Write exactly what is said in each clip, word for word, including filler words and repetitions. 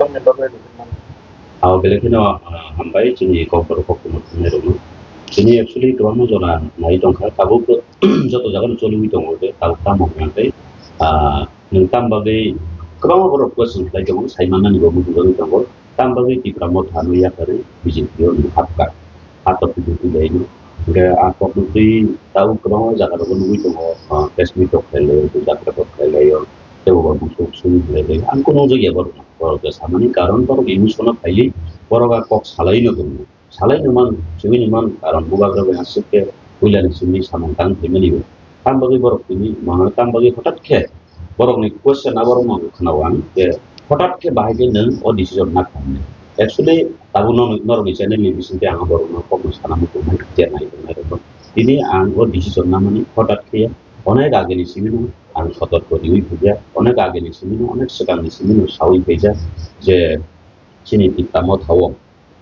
Abo belai kheno, ah, hambai chini kokborok koktwma thangnairokno. Chini actually kwbangma jora nai tongkha, tabuk joto jagano choliwi tongo je, tabuk tamo hwnkhai, ah, nwng tam bagwi kwbangma borok question khlai tongo, sai mannani bo muchungwi tongo. Tam bagwi Tipra Motha no yakarwi B J P o nwng hapkha, hato P D P laino. Hwnkhe a kokno twi tabuk kwbangma jagao nugwi tongo, ah, press meet rok khlai laio, tei jatra rok khlai laio, tei bo bwswk swi khlai laio. Ang kunu wngjakya borokno, borok khe samani karon borok emotion o phaiwi borok a kok salaino tongo. Salaino man, swino man, karon bubagra bai aswk khe puilani simi samung tang phaimani bo. Tam bagwi borok tini, mano tam bagwi hothat khe borokni question aborokno khwnao ang je hothat khe bahai khe nwng o decision na kha hwnwi. Actually, tabuk norokni channel ni bisingtwi ang borokno kokno sana muchungnai, je nai tongnai rokno. Tini ang o decision namani hothat khe onek ageni simino ang sotorko riwi phaikha, onek ageni simino, onek swkangni simino sawi phaikha je chini Tipra Motha o.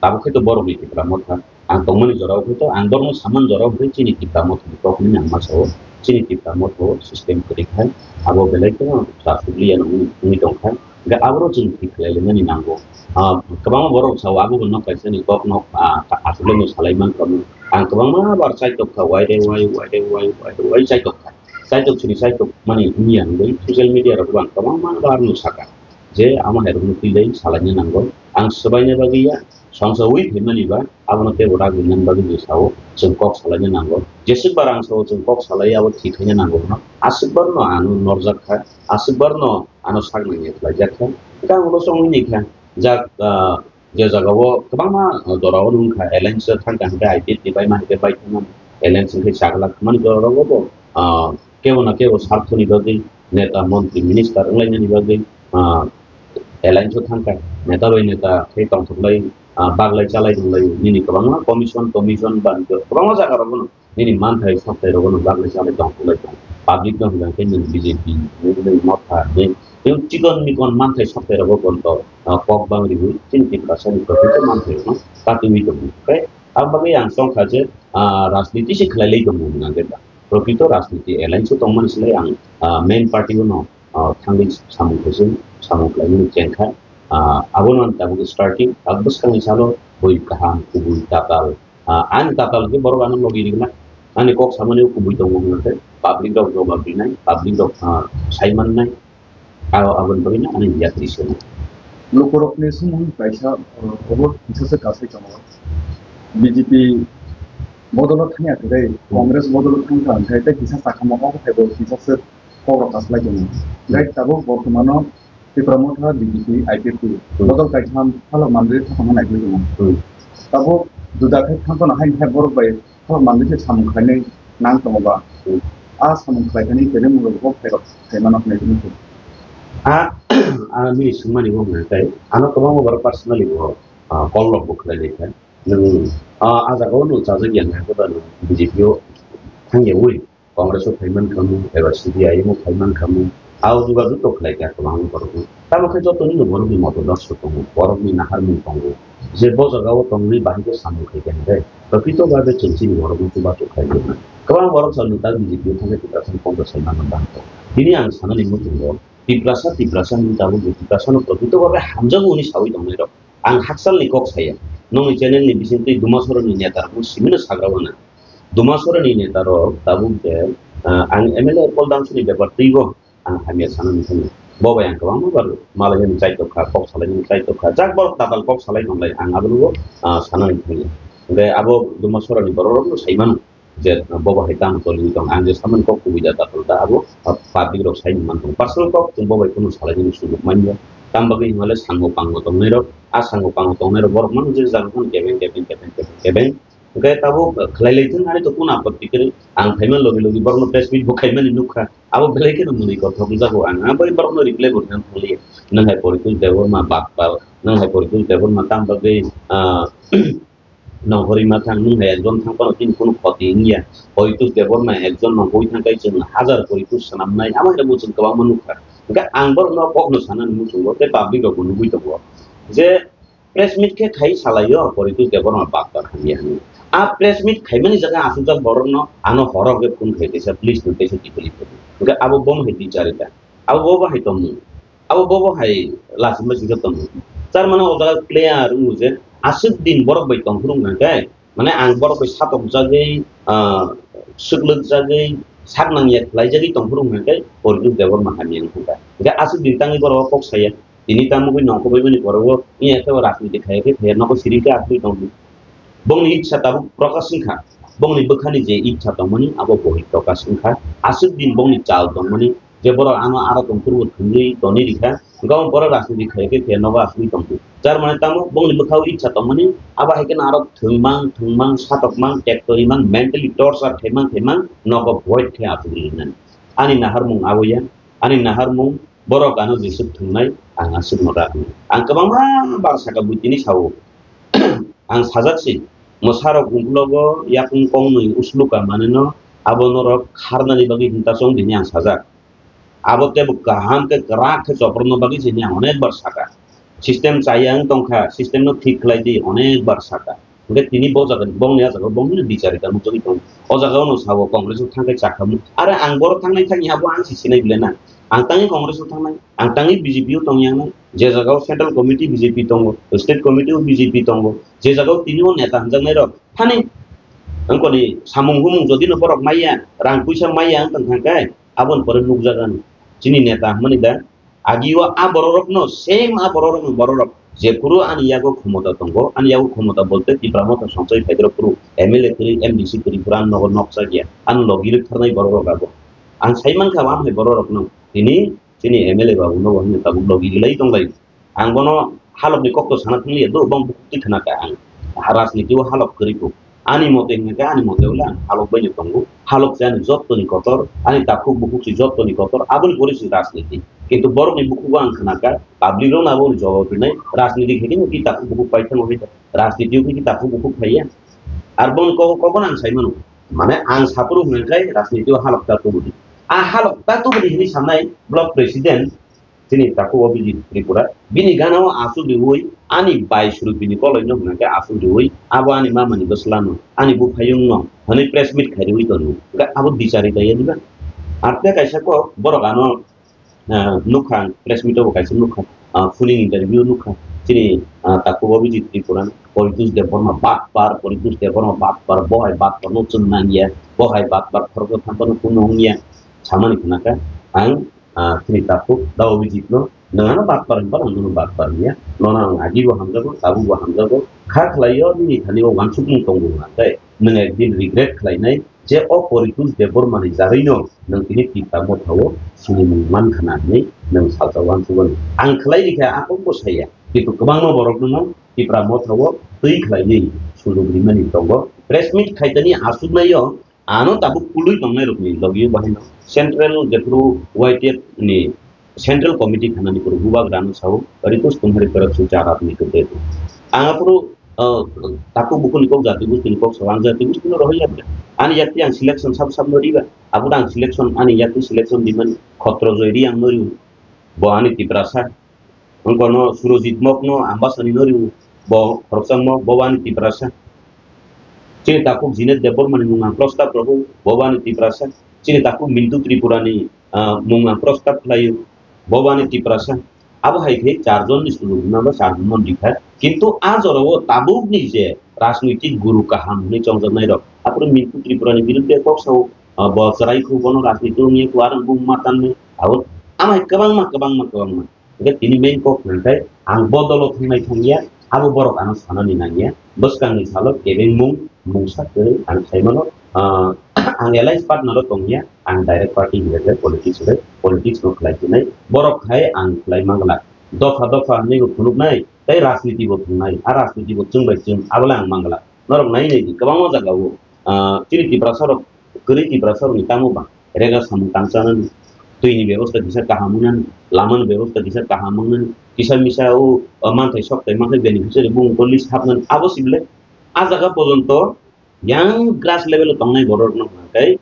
Tabuk khe to borokni Tipra Motha. Ang tongmani jorao khe to, ang borokno samani jorao khe chini Tipra Motha ni kok hwnwi ang ma sao. Chini Tipra Motha o system kwrwi khai, abo belai kheno chasukliya wngwi tong kha. Hwnkhe aboro chwng thik khlai laimani nango. Ah, kwbangma borok sao, abo bo nok kaisa ni kok nok, ah, aswk no salai man kha. Ang kwbangma bar chaitok kha, wai de wai, wai de wai, wai de wai chaitok kha. Chaitok chini chaitok mani wngya hwnwi social media rok bo ang kwbangma bar no saka. Je amo hai rokno twi lai salaina nango. Ang swbaina bagwi ya, songsa ui phaimani ba, abono tei bo ragwi nani bagwi bo sao, chwng kok salaina nango. Jeswk bar ang sao chwng kok salai abo thik khaina nango hwno. Aswk barno ano norjak kha, aswk barno ano sak nangya khlaijak kha. Hwnkhe ang ulo songwi ni kha, jak, ah, je jagao kwbangma, ah, jorao wngkha, alliance thangkha hwnkhe I P F ni bai ma hwnkhe bai thangmani, alliance hwnkhe chagla thangmani jorao bo, ah, kebo na kebo sarthoni bagwi neta, montri, minister wnglainani bagwi, ah, alliance o thangkha, neta bai neta khe tongthoklai, ah, baglai chalai tonglai, nini kwbangma commission, commission ba kwbangma jaga rok bono nini manthai sokthai rok bono baglai chalai tongthoklai tong. Public no hwnjak khe nini B J P, nini Motha, nini chikon mikon manthai sokthai rok bo bono, ah, kok bang riwi chini Tiprasa ni kwthwito manthai rok no katiwi tongo. Tei ang bagwi ang songkha je, ah, rajniti se khlai lai tongo hwnjak khe ba. Prokrito rajniti alliance o tongmani slai ang, ah, main party o no, ah, thangwi samung khaising, samung khlaimani chengkha. Ah, abono ang tabuk starting, tabuk bwskangni salo bui kaham, kubui, tatal. Ah, ani tatal khe borok ano logi rigna. Ani kok samani o kubui tongo hwnba khe public rok jobab rinai, public rok, ah, sai mannai. Abo, aboni bagwi no ani yatri swngo. Lukurokni sumung kaisa, uh, obo kisa se kasai tongo. B J P bodolo thangya kwrwi, Hmm. Congress bodolo thangkha hwnkhe tei kisa sakamo obo hai bo kisa se kokrok kaslai tongo. Tei tabuk bortomano Tipra Motha, B J P, I P F T Hmm. bodol kaitham phalok manwi thangma naikolwi tongo. Hmm. Tabuk juda khe thangkhano haini hai borok bai Kok manwi khe samung khlainai nang tongo ba? Hmm. A samung khlai thani telemung rok bo khairok khaimano hwnwi hwnwi khe. A, a nini swngmani bo hwnwi khe, ano kwbangma borok personally bo, ah, call rok bo khlai lai kha. Nwng, ah, a jaga o nwng chajak ya hwnwi khe ba nwng B J P o thang ya wi, Congress o phai man kha mu, eba C P I M o phai man kha mu, a o jogajog to khlai kha kwbangma borok no. Tamo khe joto nini borok ni moto dosho tongo, borok ni naharmung tongo. Je bo jaga o tongwi bahai khe samung khai kha hwnwi. Prokrito babe chwng chini borokno chubachu khlai rwkha. Kwbang borok sa nwng tak B J P o thangkhe Tiprasani Congress sai manna bang kha. Tini ang sanani muchungo Tiprasa, Tiprasa hwnwi tabuk bo Tiprasano prokrito babe hamjago hwnwi sawi tongnai rok. Ang hakchalni kok saya. Nongni channel ni bisingtwi Dumasoro ni neta rokno simino sagra wana. Dumasoro ni neta rok tabuk je, ah, ang M L A Paul Dangsuni bepar twibo ang hamya sanani thangya. Bo bai ang kwbangma bar malainani chaitok kha, kok salainani chaitok kha. Jak borok tatal kok salai tonglai, ang abono bo, ah, sanani thangya. Hwnkhe abo Dumasora ni borok rokno sai mano je, ah, bo bo hai tamo toliwi tong. Ang je samani kok kubui da tatal da abo, ah, public rok sai man tong. Personal kok chwng bo bai kunu salainani sujok manya. Tam bagwi hwnmale sango pango tongnai rok, a sango pango tongnai rok borok mano je jaga phano kebeng, kebeng, kebeng, kebeng, kebeng. Hwnkhe tabuk khlai lai thung, ani to kunu apotti kwrwi. Ang phaima logi logi borokno press meet bo khaimani nukha. Abo belai kheno mwnwi kothok wngjago ang. Ang bai borokno reply bo rwna thang liya. Nwng hai Poritos Debbarma bakpal, nwng hai Poritos Debbarma tam bagwi, ah, nongkhorwi ma thang, nwng hai ekjon thang phano chini kunu khoti wngya. Poritos Debbarma ekjon nongkhorwi thang khe chwng hajar Poritos swnamnai, amo hai rokbo chwng kwbangma nukha. Hwnkhe ang borokno kokno sanani muchungo tei public rokbo nugwi tongo je, Press meet khe khai salaio, Poritos Debbarma bakpal hamya hwnwi. A press meet khaimani jaga asukjak borokno ano horok khe phone khai kaisa, please no kaisa kiphilwi phone. Hwnkhe abo bomo hai twi charita. Abo bo bahai tongmung. Abo bobo hai lachima singsa tongo. Tar mane o jaga clear wngo je aswk din borok bai tongphuru hwnka khe, mane ang borok bai satokjagwi, ah, swklwkjagwi, sak nangya khlaijagwi tongphuru hwnka khe Poritos Debbarma hamya wngkha. Hwnkhe aswk din tangwi borok o kok saya. Tini tamo bai nongkhor bai mani borok o wngya khe o rajniti khaiya khe khaiya nogo siri khe aswk tongdi. Bongni ichha tabuk prokash wngkha. Bongni bwkhani je ichha tongmani abo bo hai prokash wngkha. Aswk din bongni chal tongmani je borok ano aro tongphuru thwngwi toni rikha. Hwnkhe borok rajniti khaiya khe khaiya nogo aswk tongdi. Jar mane tamo bongni bwkhao ichha tongmani abo hai kheno aro thwngmang thwngmang satokmang tektorimang mentally torture khaimang khaimang nogo void khe aswk rinani. Ani naharmung abo ya, ani naharmung borok ano jeswk thwngnai, ang aswkno raknai. Ang kwbangma bar saka bui tini sao. Ang sajak si, mwsarok uklogo yakung kongnwi usluka manwino abo norok kharnani bagwi hinta chong dini ang sajak. Abo teibo kaham khe kwrak khe choprwkna bagwi sini ang onek bar saka. System chaya wng tongkha, system no thik khlai di, onek bar saka. Hwnkhe tini bo jaga, bongni a jaga bongni bicharita nukjagwi tongo. O jaga ono sao Congress o thangkhe chakhamu. Are ang boro thangnai thangya abo ang si sinai bile na. Ang tangwi Congress o thangnai, ang tangwi B J P o tongya wngnai. Je jaga o Central Committee B J P tongo, State Committee o B J P tongo, je jaga o tini o neta hwnjaknai rok. Thani, wngkoni samung humung jodi no borok maya, rang puisa maya wng tong thangkhe, aboni pore nukjagan. Chini neta hwnmani da, Agio a bororokno, same a bororokno bororok. Jephuru ani yago khomota tongo, ani yago khomota bolte Tipra Motha songchai phaidrok phuru M L A kwrwi, M D C kwrwi phuru ani nogo nokjak ya, ani logi rwktharnai bororok abo. Ang sai mankha bo amhai bororokno, tini chini M L A babu nogo hwnwi tabuk logi rwlai tonglai. Ang bono halokni kokto sana thangli ya, do bong bukhuk twi khna kha ang. Rajniti o halok kwrwi kho. Ani mote hwnka khe, ani mote wle ang halok bai no tongo. Halok se ani jottoni kotor, ani takhuk bukhuk se jottoni kotor, aboni pore se rajniti. Kintu borokni bukhugo ang khna kha, public rokno aboni jawab rinai, rajniti khe khe ki takhuk bukhuk pai thango hai, rajniti o khe ki takhuk bukhuk phaiya. Ar boni kok-, kokno ang sai mano. Mane ang saphuru hwnka khe rajniti o halok ta tubudi. A halok ta tubudi hwnwi sanai block president, Chini takhuk Abhijit Tripura, bini gana o aswk riwi ani bai suru bini koloi no hwnka khe aswk riwi, abo ani mama ni bwsla no, ani buphayung no, hwnwi press meet khai riwi tongo. Hwnkhe abo bichari taiya diba? Ar tei kaisa kok borok ano, ah, nukha ang press meet o bo kaisa nukha, ah, phuning interview nukha. Chini, ah, takhuk Abhijit Tripura, Poritos Debbarma batpar, Poritos Debbarma batpar, bo hai batpar no chwng nangya, bo hai batpar khoroksa thamphano kunu wngya, samani khna kha ang, ah, chini takhuk da Abhijit no, nwng ano batpar hwnba, ang nono batpar hwnya, nono ang agi bo hamjago, tabuk bo hamjago, kha khlai o nini thani o uansukmung tongo hwnka khe, nwng ekdin regret khlainai je o Poritos Debbarma ni jagwi no nwng tini Tipra Motha o sinimung man khna hwnwi nwng salsa uansukmani. Ang khlai rikha, a kok bo saya, kintu kwbangma borok no Tipra Motha o twi khlainwi sujok rimani tongo. Press meet khaitani aswk nai o, Ano tabuk pului tongnai rokni logi o bahai no Central jephuru Y T F ni Central Committee khanani phuru bubagra no sao, Ritus Kumar Karak su cha rat ni kwtwi. Ang aphuru, uh, takhuk bukhuk ni kok jati gusti ni kok sao, ang jati gusti no rohor ya. Ani yakti ang selection sab sab no riba. Abo ang selection, ani yakti selection di mani khotro joi ri ang no ri. Bo ani Tiprasa. Wngkha no Surojit Mok no Ambasani no riu, bo khoroksa mok, bo bo ani Tiprasa. Chini takhuk Jinet Debbarma ni mung ang prostab rwgo, bo bo ani Tiprasa. Chini takhuk Mintu Tripura ni, ah, mung ang prostab khlaio, bo bo ani Tiprasa. Abo hai khe char jon ni sujok rwna ba char jon no rikha. Kintu a jora o tabuk ni je rajnoitik guru kaham hwnwi chongjaknai rok, aphuru Mintu Tripura ni biruddhe kok sao, ah, bo chwrai khu bono rajniti wngya khu, aro bung ma tanwi abo amai kwbangma, kwbangma, kwbangma. Hingke tini main kok hwnkhai ang bodolo thangnai thangya, abo borok ano sanani nangya. Bwskangni salo kebengmung mungsa kwrwi ang saimano, ah, ang alliance partner o tongya, ang direct party hingkhe politics hwnkhe politics no khlai tongnai. Borok hai ang khlai mangla. Dopha dopha hwnwi bo phunuknai, tei rajniti bo thwngnai. A rajniti bo chwng bai chwng, abole ang mangla. Norok nai nai di, kwbangma jagao, ah, chini Tiprasa rok, kwrwi Tiprasa rokni tamo ba. Rega samung tang chanani, twini bebosta kisa kaham wngnani, lamani bebosta kisa kaham wngnani, kisa misa o, o manthai sok tai manthai beneficiary bung ko list hapnani, abo sibole a jaga pojonto yang grass level o tongnai borok no hwnkhai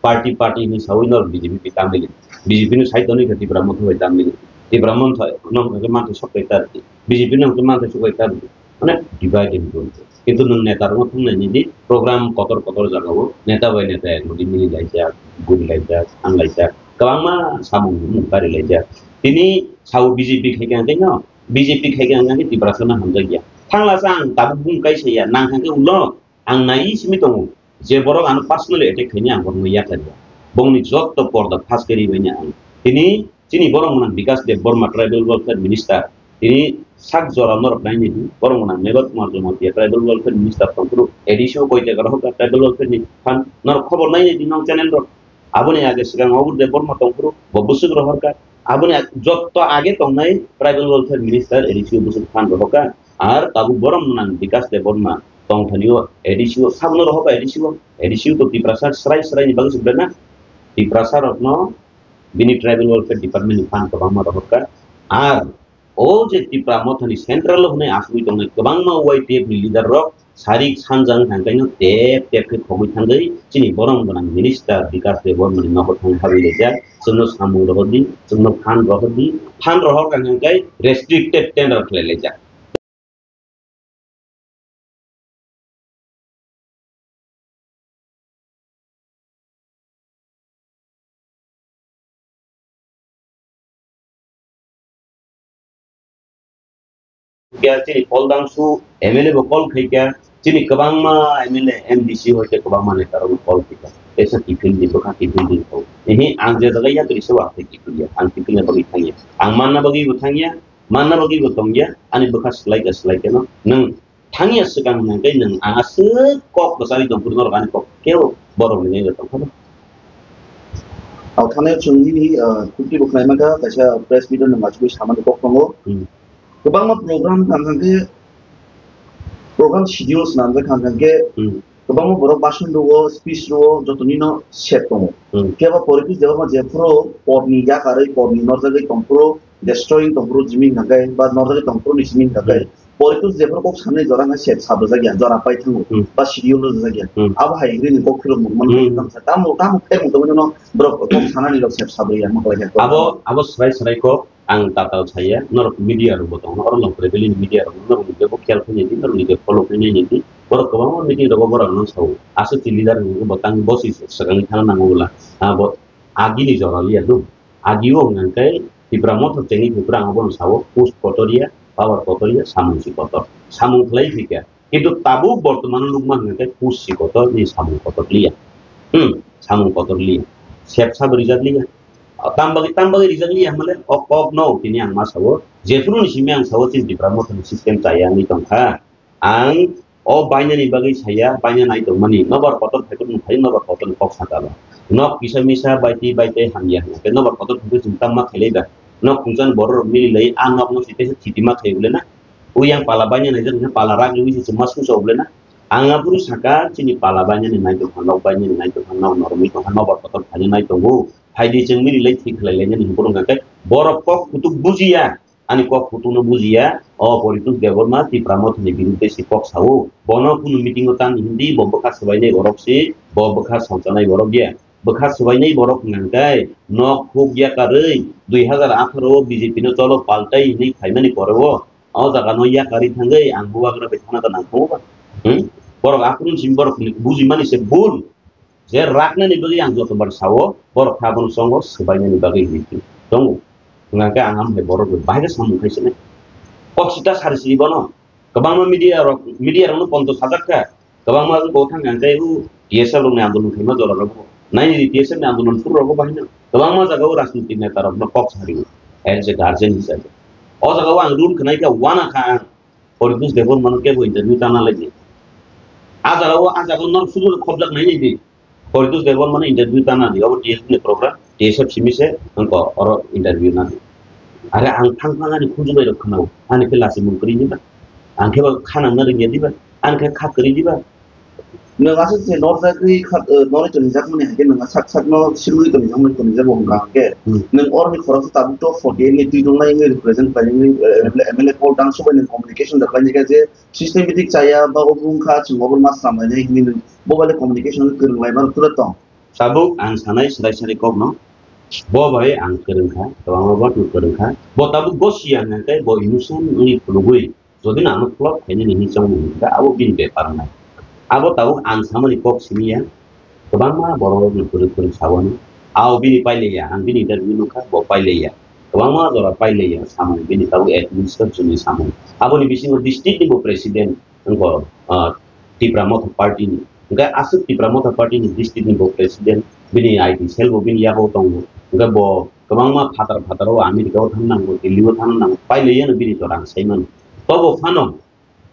party party hinwi sawi no B J P pi tamili, B J P no sai tonwi kha Tipra Motha bai tamili, Tipra Motha no hwnkhai manthai sok tai tar di, B J P no hwnkhai manthai sok tai tar di, mane divide and rule. Kintu nwng neta rokno thangnaini di program kotor kotor jagao neta bai neta ekmodi mili laijak, guri laijak, thang laijak, kwbangma samung nung kari laijak. Tini sao B J P khai khe ang khe no, B J P khai khe ang khe Tiprasa no hamjak ya. Thangla sa ang tabuk bung kaisa ya, nang kha khe ulo, ang nai simi tongo. Je borok ano personally attack khaini ang borokno yakar ya. Bongni jotto porda phas khe ribaini ang. Tini chini borok mwnang Bikas Debbarma, Tribal Welfare Minister, tini sak jora norok nainai di, borok mwnang Mebat Kumar Jamatia, Tribal Welfare Minister tongphuru, A D C o koi taka rohorkha Tribal Welfare ni phan, norok khobor nainai di nong channel rok. Aboni age swkang Obur Debbarma tongphuru, bo bwswk rohorkha. Aboni ag-, jotto age tongnai Tribal Welfare Minister A D C o bwswk phan rohorkha. Ar tabuk borok mwnang Bikas Debbarma tongthani o A D C o, sabono rohorkha A D C o. A D C o to Tiprasa srai srai ni bagwi se bwrwi na. Tiprasa rokno bini Tribal Welfare Department ni phan kwbangma rohorkha. Ar o je Tipra Mothani central o hwnwi asugwi tongnai kwbangma Y T F ni leader rok sarik sanja wngkha, hwnkhe no tep tep khe khogwi thangwi chini borom gwnang minister Bikas Debbarma ni nogo thangwi habwi laijak, chwngno samung rohordi, chwngno phan rohordi, phan rohorkha hwnkhe restricted tender khlai laijak. Khe chini Pol Dangsu M L A bo call khaikha, chini kwbangma M L A, M D C hoite kwbangma neta rokno call khaikha. Kaisa kiphil di, bwkha kiphil di kho. Ehe, ang je jaga yatri se wa khe kiphil ya, ang kiphil na bagwi thangya. Ang manna bagwi bo thangya, manna bagwi bo tongya, ani bwkha swlai kha, swlai khe no. Nwng thangya swkang hwnkhe nwng ang aswk kok kwchari tong phuru norok ani kok kebo borok ni nai tong phano. Ang thangnaio chwng nini, ah, khuti bo khlai mankha, kaisa press meet no machugwi samani kok tongo. Hmm. Kwbangma program thang thang khe, program schedule swnamjak thang thang khe, Hmm. kwbangma borok bhasan rwo, speech rwo, joto nino set tongo. Hmm. Kebo Poritus Debbarma jephuru porni yakarwi, porni norjagwi tongphuru, destroying tongphuru jiming hwnkhe, ba norjagwi tongphuru ni siming hwnkhe, Hmm. Poritus jephuru kok sanai jora hwnkhe set sap rwjak ya, jora pai thango, Hmm. ba schedule rwjak ya. Hmm. Abo hai hwnwi ni kok philok mung mani Hmm. tamo, tamo khe mung tongwi no borok kok sanani rok set sap rwya, ma khlai khe. Abo, abo swrai swrai kok. Ang tatal saya, norok media rok bo tongo, oro longkore belini media rok, norok ni bebo khiyal khainai di, norok ni bebo follow khainai di, borok kwbangma meeting rogo borok no sao, aswk si leader ni bo tang bo si swkang thang nango bwla, abo agini jora liya do, agi o hwnka khe Tipra Motha chengwi Tipra ang bono sao, post kotor ya, power kotor ya, samung si kotor, samung khlai thika, Kintu tabuk bortomano nukma hwnkhe pusi kotor ni samung kotor liya. Hmm, samung kotor liya. Sep sabo rijak liya. Tam bagwi, tam bagwi rijak liya hwnmale o kok no tini ang ma sao. Jephuru ni simi ang sao chini Tipra Motha ni system chaya wngwi tongkha. Ang o bainani bagwi saya, baina nai tongmani. Nobar kotor phaikhwk nung phai nobar kotor ni kok sakha ba. Nok kisa misa bai twi bai tei hamya hwnkhe nobar kotor phaikhwk chwng tam ma khailai ba. Nok khungsan borok rok mili lai a nok no site site ma khai ule na. Uyang pala bainani jak hwnkhe pala rak riwi se chwngma sumsa oblena. Ang aphuru saka chini pala bainani nai tongkha, nok bainani nai tongkha, nok norwi tongkha, nobar kotor phaina nai tongo. Phaidi chwng mili lai thik khlai lainani hwnkhai borok kok kutuk bujiya, ani kok kutukno bujiya. O Poritus Debbarma Tipra Mothani birudde se kok sao. Bono kunu meeting o tani hindi, bo bwkha swbainai borok se, bo bwkha songchanai borok ya. Bwkha swbainai borok hwnkhe nok huk yakarwi dui hazar atharo o B J P no cholo paltai hinwi phaimani pore o. O jaga no yakarwi thangwi ang bubagra bai thana da nang tongo ba. Hmm? Borok aphuru simi borok ni bujimani se bul. Je raknani bagwi ang joto bar sao, borok kha bono chongo swbainani bagwi hinwi tongo. Hwnka khe ang amhai borok bai bahai khe samung khai sinai. Kok sita sari siri bono. Kwbangma media rok, media rokno ponto sajak kha. Kwbangma wngkha thang ang khe u T S F rokni andolon khaima jora rogo. Naini T S F ni andolon phuru rogo bahai no. Kwbangma jaga o rajnitik neta rokno kok sari o. As a guardian hisabe. O jaga o ang rule khwnai kha, wana kha ang. Poritus Debbarma no kebo interview tana lai di. A jaga o, a jaga o norok sudu khobjak nai nai di. Poritus Debbarma no interview tana di. Obo T S F ni program, T S F simi se wngkha oro interview na di. Are ang thang thang ani khunju bai rok khwnao. Ani khe lachi mung kwrwi di ba. Ang khe ba kha nang na rwngya di ba. Ani khe kha kwrwi di ba. Nwng aswk se norjagwi kha, eh, norwi tonijakmani hai khe nwng sak sakno silwi tonijakmani tonijak bo wngkha hwnkhe, Hmm. nwng oroni khoroksa tabuk to forty eight ni twi tongnai wngwi represent khlainai, eh, M L A, M L A Paul Dangsu bai nwng communication da khlainai kha je systematic chaya ba obo wngkha chwng obo ma swnam lainai hinwi nwng bo bai le communication wngwi kwrwng lai mano tule tong. Tabuk ang sanai swrai swrai kokno, bo bai ang kwrwng kha, kwbangma bo twk kwrwng kha, bo tabuk bo siya hwnkhe bo innocent wngwi phunugwi, Jodi no ano flop khainani hinwi chongmani hwnkhe abo bini bepar wngnai. Abo tabuk ang samani kok simi ya, kwbangma borok rokni kwrwi kwrwi sawani. Abo bini pailaiya, ang bini interview nukha, bo pailaiya. Kwbangma jora pailaiya samung, bini tabuk administration ni samung. Aboni bisingo district ni bo president wngkha, ah, Tipra Motha Party ni. Hwnkhe aswk Tipra Motha Party ni district ni bo president, bini I T cell bo bini yago tongo. Hwnkhe bo kwbangma phatar phatar o America o thang nango, Delhi o thang nango, pailaiya no bini to rang sai mano. Tobo phano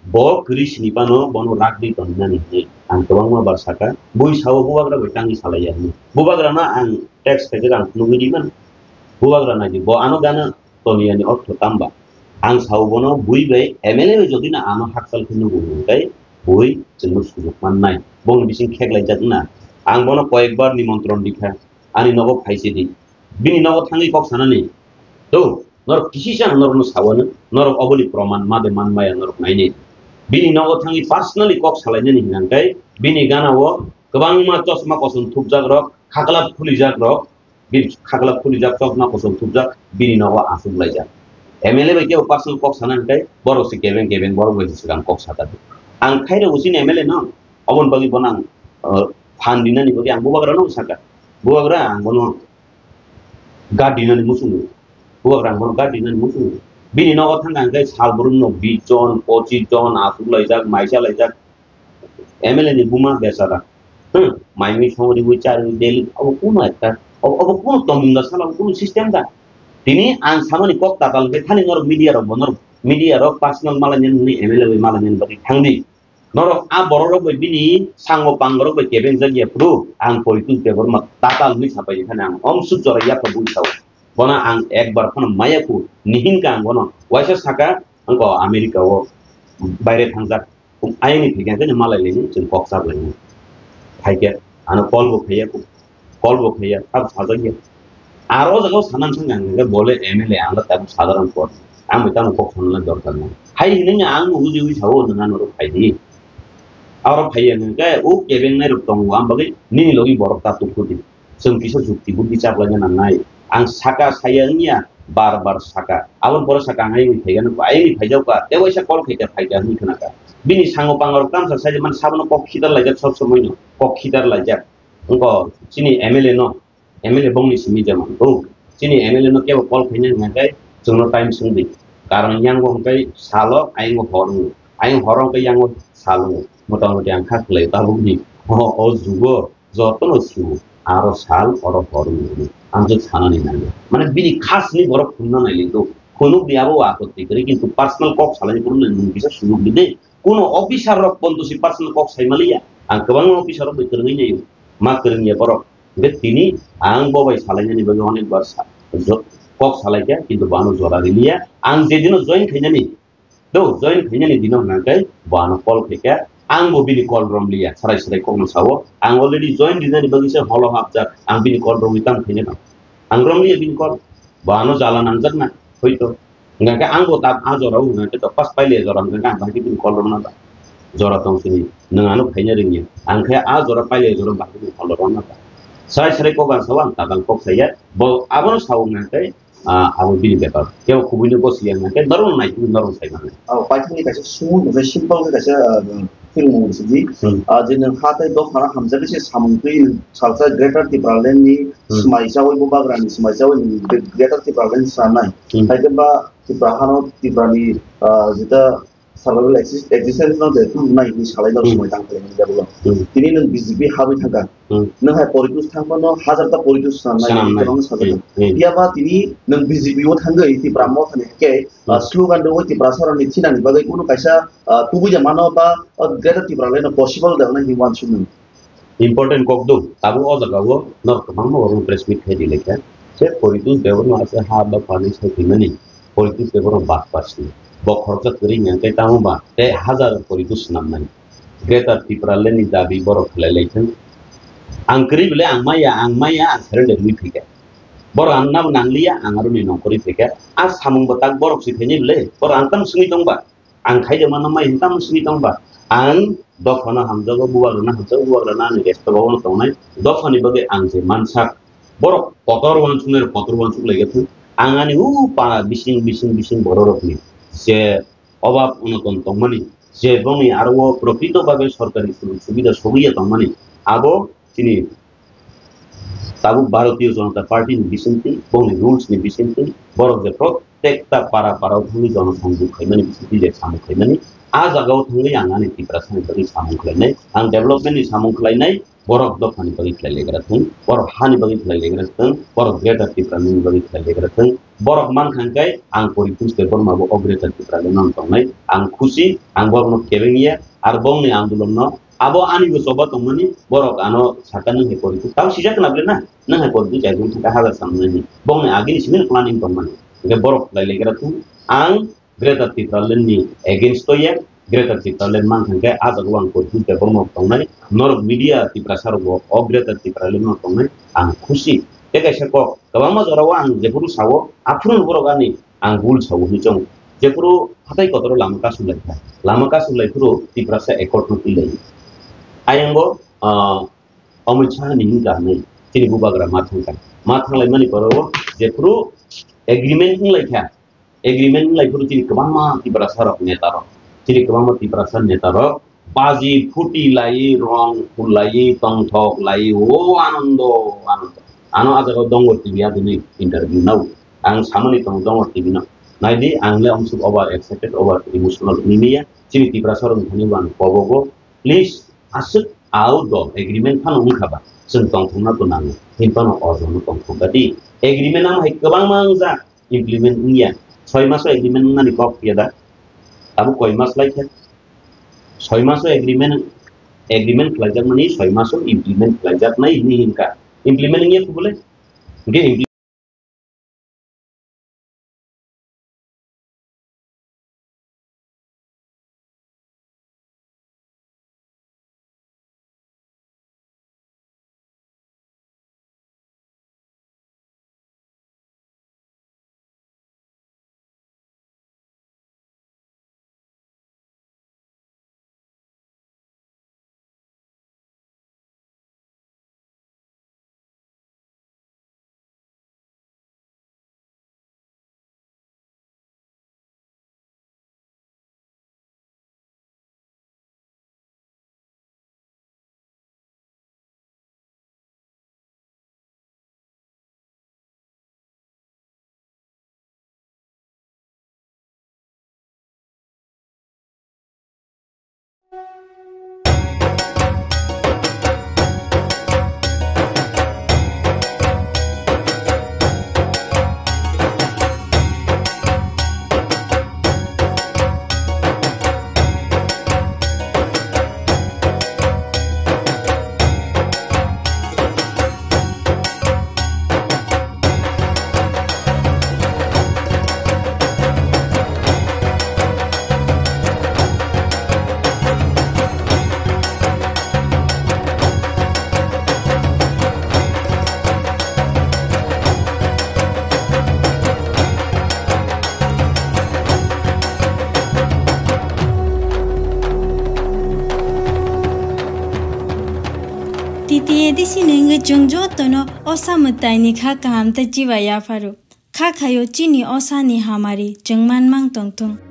bo kwrwi sini phano bono rak di tong nani hinwi ang kwbangma bar saka. Bui sao bubagra bai tangwi salaiya hinwi. Bubagra no ang text khaijak ang phunugwi di mano. Bubagra nai di bo ano gana toniya ni ortho tamba. Ang sao bono bui bai M L A bai jodi na ano hakchal khe nugo hwnkhe bui chwngno sujuk mannai. Bongni bising kheklai jak na. Ang bono koyek bar nimontron di kha. Ani nogo phai se di. Bini nogo thangwi kok sanani. To, norok kisi se ang norokno sawano, norok oboni proman ma de man maya norok naini. Bini nogo thangwi personally kok salainani hinang khe, bini gana o kwbangma chosma kosom thupjak rok, khaklap khulijak rok, bini khaklap khulijak chosma kosom thupjak, bini nogo aswk laijak. M L A bai kebo personal kok sana hwnkhe, borok se kebeng kebeng borok bai se swkang kok sata di. Ang khairok usini M L A no, oboni bagwi bono ang, uh, phan dinani bagwi ang bubagra no saka. Bubagra ang bono Gadi nani muchungo. Bubagra ang bono gadi nani muchungo. Bini nogo thangkha hwnkhe sal brum no bis jon, pochis jon, aswk laijak, maisa laijak. M L A ni buma bechara. Hmm, mai mui songri bui chari bui daily. Obo kuno ekta, obo, obo kuno tomung da sala, obo kuno system da. Tini ang samani kok tatal hwnkhe thani norok media rok bo norok, media rok personal malai nani M L A bai malai nani bagwi thangdi. Norok a borok rok bai bini sango pango rok bai kebeng jak ya phuru ang Poitu Debbarma tatal hinwi sapai di khani ang omsuk jora yapha bui sao. Bono ang ekbar phano maya khu nihin ka ang bono waisa saka ang ko America o baire thangjak. Ayang ni phikya khe malai lini chwng kok chak lini. Phaikya ano call bo khaiya khu. Call bo khaiya, tab sajak ya. Aro jaga o sanan thang ang hwnkhe bole M L A ang tabuk sadharan kok. Ang bai tamo kok sanna dorkar nang. Hai hinwi ang no uji uji sao nang ano rok phai di. Aro phai ya hwnkhe o kebeng nai rok tongo ang bagwi nini logi borok ta tuk di. Chwng kisa jukti buddi chaplai na nang nai. Ang saka saya wngya bar bar saka. Aboni pore saka ang ayang ni phaiga nang, ayang ni phaijak ka. Tei waisa call khaika phaika hinwi khna ka. Bini sango pango rok tamsa sai man sabono kok khitar laijak sob somoi no. Kok khitar laijak. Wngkha chini M L A no, M L A bongni simi jemon, oh, chini M L A no kebo call khaina hwnkha khe chwngno time swngdi. Karon yango hwnkhe salo, ayang hor wngo. Ayang hor hwnkhe yango sal wngo. Mota moti ang kha khlai tabukni. O, o jugo jotono su, aro sal, oro hor wngo. Amjwk sanani nango. Mane bini khasni borok phunna nailaido. Phunukdi abo apotti kwrwi, kintu personal kok salai phunuknai nwng kisa sujuk di de. Kuno officer rok ponto si personal kok sai maliya. Ang kwbangma officer rok bai kwrwngwi naio. Ma kwrwngya borok. Hwnkhe tini ang bo bai salainani bagwi onek bar sa-, jo-, kok salaikha, kintu bo ano jora riliya. Ang je dino join khainani, do, join khainani dino hwnkhe bo ano call khaikha, ang bo bini call romliya, sarai sarai kokno sao. Ang already join rinani bagwi se holo hapjak, ang bini call romwi tamo khainai tong. Ang romliya bini call, bo ano jala nangjakna, hoito. Hingkha khe ang bo ta a jora o hingkha khe to pas paile jora hingkha khe ang bahai khe bini call romna ba. Jora tong sini nwng ano khaina rwngya. Ang khe a jora paile jora bahai khe bini call romna ba. Sarai sarai kok ang sao ang tatal kok saya. Bo abono sao hingkha khe, ah, abo bini bepar. Kebo kubui no gosi ya hingkha khe norok nai kubui norok sai mano. Oh, paithakni kaisa sumui no simple khe kaisa, ah, film movie sidi. Hmm. Ah, je nwng ha tei dophano hamjagwi se samung twi salsa Greater Tipraland ni Hmm. Smai chawi bo bagrani smai chawi ni Greater Tipraland sanai. Hmm. Hai khe ba Tipra hano Tiprani, ah, jeta survival exist-, existence no je tubunai hinwi salai dok Hmm. Smai tang khe ni jago. Hmm. Tini nwng B J P habwi thangkha. Hmm. Nwng hai politics thangphano hajar ta politics sanai Sanamnai. Kwbangma sajak. Hmm. Hmm. Phiya ba tini nwng B J P o thangwi Tipra Motha ni khe, ah, Hmm. Slogan rwwi Tiprasa rokni thinani bagwi kunu kaisa, ah, tubui ya mano ba, ah, Greater Tipraland no possible da hwnwi hinwi uansukmung. Important kok do, tabuk o jaga o norok kwbangma borok press meet khai di laikha. Se Poitu Debbarma se ha ba pani sai thwimani, Poitu Debbarma bak pasni. Bo khoroksa kwrwi hwnkhe tamo ba, tei hajar Poitu swnamnai. Greater Tipraland ni dabi borok khlai lai thung. Ang kwrwi bwle ang maya, ang maya, ang surrender wngwi phaikha. Borok ang nabo nangliya, ang aroni nongkhorwi phaikha. A samung bwtak borok si khainai bwle, borok ang tamo swngwi tongba. Ang khaide mano mai hinta musni tongba. Ang dophano hamjago, bubagrano hamjago, bubagrano ani rest o bono tongnai. Dophani bagwi ang je mansak. Borok kotor uansuknai rok kotor uansuk lai thung. Ang ani u pa bising, bising, bising bororokni je obab onoton tongmani, je bongni aro o prokrito bhabe sorkari sujog subida sogiya tongmani, abo chini Tabuk Bharatiya Janata Party ni bisingtwi, bongni rules ni bisingtwi, borok je protekta para para o thangwi jonosongjog khaimani bisingtwi je samung khaimani, a jaga o thangwi ang ani Tiprasa ni bagwi samung khlainai, ang development ni samung khlainai, borok dopha ni bagwi khlai legra thung, borok ha ni bagwi khlai legra thung, borok Greater Tipraland ni bagwi khlai legra thung, borok mankha hwnkhe ang Poripush Debbarma bo o Greater Tipraland no tongnai, ang khusi, ang borokno kebeng ya, ar bongni andolon no abo ani bo choba tongmani, borok ano sakha nung hai pori. Tamo sijak na ble na, nung hai pori jai gung thangka hajar sam nai ni. Bongni agini simi planning tongmani. Hingke borok lai lai gra thung. Ang Greater Tipraland ni against to ya. Greater Tipraland mang thangke a jaga ang pori thung te borok tongnai. Norok media Tiprasa rok bo o Greater Tipraland no tongnai. Ang khusi. Te kaisa kok. Kwbangma jora o ang jephuru sao, aphuru borok ani ang bul sao hinwi chong. Jephuru hatai kotoro lama kasulaikha. Lama kasulaikha phuru Tiprasa accord no twilaio. Ayang bo, ah, Amit Shah ni hinka hinwi chini bubagra ma thangkha. Ma thanglaimani poro o jephuru agreement wnglaikha. Agreement wnglaikha phuru chini kwbangma Tiprasa rok neta rok. Chini kwbangma Tiprasa neta rok baji phuti lai, rong phul lai, tongthok lai, o anando, anando. Ano a jaga o Dongor T V adini interview nao. Ang samani tongo Dongor T V no. Naidi, ang le omsuk over excited, over emotional wngya. Chini Tiprasa rok thani bo ang kobogo. Please, aswk ao dol agreement phano wngkha ba, chwng tongthokna bo nango. Himphano o jono tongthok gadi. Agreement ang hai kwbangma wngjak, implement wngya. Soi maso agreement wngnani kok phiya da? Abo koi mas lai khe? Soi maso agreement, agreement khlaijakmani soi maso implement khlaijaknai hinwi hinkha. Implement wngya khe bole? Hingke implement T T A D C ni wngwi chwng jotono osa mwtaini kha kaham tei chiba yapharo. Kha khaio chini osa ni hamari chwng manmang tongthung.